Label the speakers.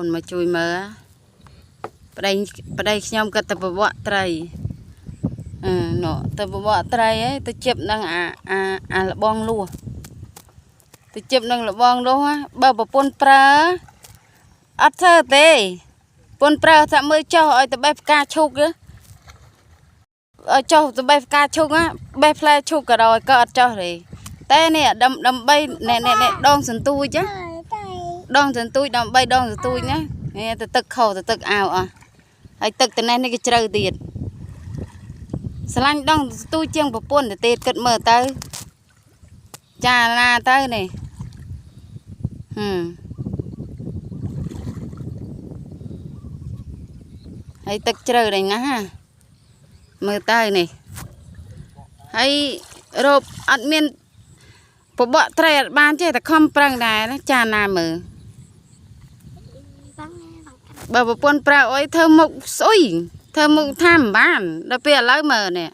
Speaker 1: នមកជួយមើលប្តីប្តីខ្ញុំក៏ទៅបបក់ត្រីអឺនោះទៅបបក់ត្រីហីទៅជិបនឹងអាអាអាលបងលួសទៅជិបនឹងលបងលួសហ៎បើប្រពន្ធប្រើអត់ធ្វើទេប្រពន្ធប្រើថាមើលចោះឲ្យទៅបេះផ្កាឈូកហ៎ឲ្យចោះទៅបេះផ្កាឈូកហ៎បេះផ្លែឈូកក៏ដោយក៏អត់ចោះទេតែនេះដើម្បីនេះនេះដងសន្ទូចហ៎ ដងសន្ទូចដើម្បីដងសន្ទូចណានេះទៅទឹកខោទៅទឹកអាវអស់ហើយទឹកត្នេះនេះគេជ្រៅទៀតស្រឡាញ់ដងសន្ទូចជាងប្រពន្ធទៅទៀតគិតមើលទៅចាណាទៅនេះហឹមហើយទឹកជ្រៅដែរណាស់មើលទៅនេះហើយរោបអត់មានបបក់ត្រីអត់បានទេតែខំប្រឹងដែរណាចាណាមើល បើប្រពន្ធប្រើអុយធ្វើមុខស្អុយធ្វើមុខថាមិនបានដល់ពេលឥឡូវមើលនេះ